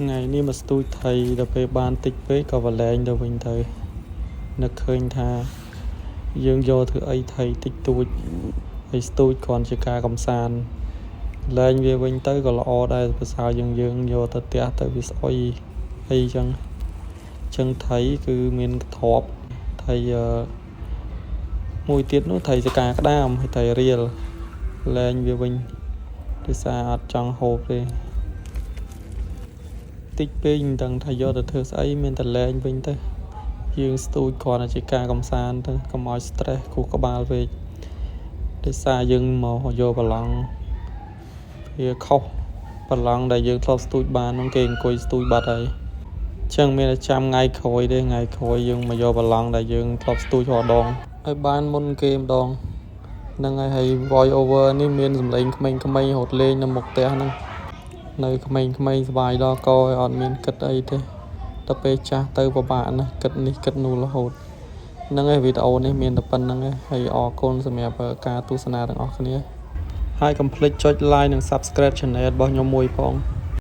ថ្ងៃនេះមកស្ទូចត្រីដល់ពេលបានតិចពេកក៏វលែងទៅវិញទៅនឹកឃើញថាយើងយកធ្វើអីត្រីតិចតួចហើយស្ទូចគ្រាន់ជាការកំសាន្តលែងវាវិញទៅក៏ល្អដែរប្រសើរយើងយើងយកទៅផ្ទះទៅវាស្អុយអីចឹងចឹងត្រីគឺមានទ្រាប់ត្រីអឺមួយទៀតនោះត្រីសកាក្តាមហើយត្រីរៀលលែងវាវិញដោយសារអត់ចង់ហូបទេតិចពេកមិនដឹងថាយកទៅធ្វើស្អីមានតែលែងវិញទៅយើងស្ទូចគ្រាន់តែជាការកំសាន្តទៅកុំឲ្យ stress ខួរក្បាលពេកដោយសារយើងមកយកប្រឡងវាខុសប្រឡងដែលយើងធ្លាប់ស្ទូចបាននោះគេអង្គុយស្ទូចបាត់ហើយចឹងមានតែចាំថ្ងៃក្រោយទេថ្ងៃក្រោយយើងមកយកប្រឡងដែលយើងធ្លាប់ស្ទូចរាល់ដងឲ្យបានមុនគេម្ដងហ្នឹងហើយហើយ voice over នេះមានសំឡេងក្មេងៗរត់លេងនៅមុខផ្ទះហ្នឹងនៅក្មេងៗសប្បាយដល់កឲ្យអត់មានគិតអីទេដល់ពេលចាស់ទៅពិបាកណាស់គិតនេះគិតនោះរហូតហ្នឹងហើយវីដេអូនេះមានតែប៉ុណ្ណឹងឯងហើយអរគុណសម្រាប់ការទស្សនាទាំងអស់គ្នាហើយកុំភ្លេចចុច like និង subscribe channel របស់ខ្ញុំមួយផង។